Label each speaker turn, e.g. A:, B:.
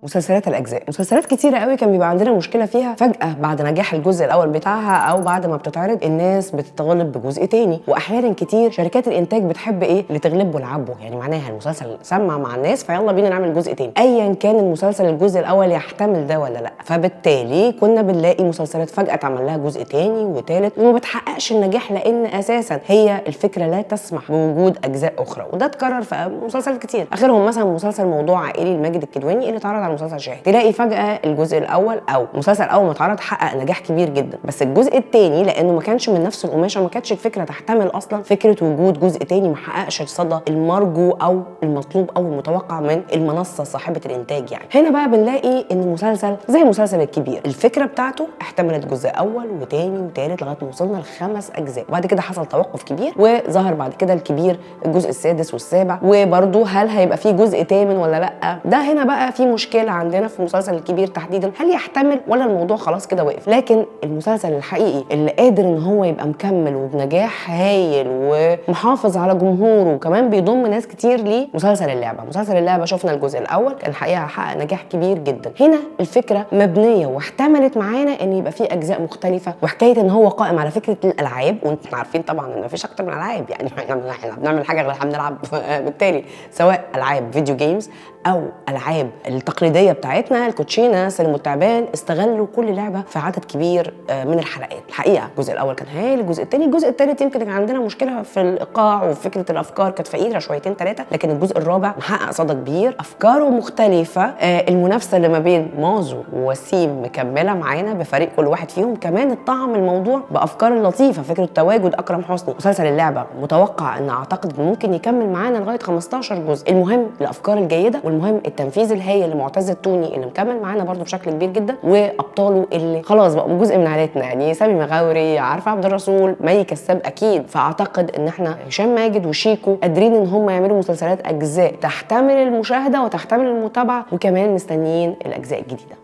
A: مسلسلات الاجزاء، مسلسلات كتيرة قوي كان بيبقى عندنا مشكلة فيها، فجاة بعد نجاح الجزء الاول بتاعها او بعد ما بتتعرض الناس بتتغلب بجزء تاني. واحيانا كتير شركات الانتاج بتحب ايه اللي تغلب ولعبه، يعني معناها المسلسل سمع مع الناس فيلا بينا نعمل جزء تاني، ايا كان المسلسل الجزء الاول يحتمل ده ولا لا. فبالتالي كنا بنلاقي مسلسلات فجاة اتعمل لها جزء تاني وتالت وما بتحققش النجاح، لان اساسا هي الفكرة لا تسمح بوجود اجزاء اخرى. وده اتكرر في مسلسلات كتير، اخرهم مثلا مسلسل موضوع عائلي لماجد الكدواني اللي اتعرض على مسلسل شاهد. تلاقي فجأة الجزء الأول أو المسلسل أول ما اتعرض حقق نجاح كبير جدا، بس الجزء الثاني لأنه ما كانش من نفس القماشة، ما كانتش الفكرة تحتمل أصلا فكرة وجود جزء ثاني، ما حققش الصدى المرجو أو المطلوب أو المتوقع من المنصة صاحبة الإنتاج. يعني هنا بقى بنلاقي إن مسلسل زي المسلسل الكبير الفكرة بتاعته احتملت جزء أول وثاني وثالث لغاية ما وصلنا ل5 أجزاء، وبعد كده حصل توقف كبير وظهر بعد كده الكبير الجزء السادس والسابع، وبرده هل هيبقى فيه جزء ثامن ولا لأ؟ ده هنا بقى في مشكلة عندنا في المسلسل الكبير تحديدا، هل يحتمل ولا الموضوع خلاص كده وقف؟ لكن المسلسل الحقيقي اللي قادر ان هو يبقى مكمل وبنجاح هايل ومحافظ على جمهوره وكمان بيضم ناس كتير ليه، مسلسل اللعبة. مسلسل اللعبة شفنا الجزء الاول كان الحقيقة حقق نجاح كبير جدا. هنا الفكرة مبنية واحتملت معانا ان يبقى فيه اجزاء مختلفة، وحكاية ان هو قائم على فكرة الالعاب، وانتم عارفين طبعا ان مفيش اكتر من العاب، يعني احنا بنعمل حاجة غير احنا بنلعب بالتالي سواء العاب video games او العاب التقليدية بتاعتنا الكوتشينه، سلم والتعبان، استغلوا كل لعبه في عدد كبير من الحلقات. الحقيقة الجزء الاول كان هايل، الجزء الثاني، الجزء الثالث يمكن كان عندنا مشكلة في الايقاع وفكره الافكار كانت فقيرة شويتين ثلاثة، لكن الجزء الرابع محقق صدى كبير، افكاره مختلفة، المنافسة اللي ما بين مازو ووسيم مكملة معانا بفريق كل واحد فيهم، كمان الطعم الموضوع بافكار لطيفة، فكرة تواجد اكرم حسني. مسلسل اللعبة متوقع ان اعتقد ممكن يكمل معانا لغاية 15 جزء. المهم الافكار الجيدة، والمهم التنفيذ الهايل لمعتز التوني اللي مكمل معانا برده بشكل كبير جدا، وابطاله اللي خلاص بقوا جزء من عائلتنا، يعني سامي مغاوري، عارفه عبد الرسول، مي كساب اكيد. فاعتقد ان احنا هشام ماجد وشيكو قادرين ان هم يعملوا مسلسلات اجزاء تحتمل المشاهدة وتحتمل المتابعة، وكمان مستنيين الاجزاء الجديدة.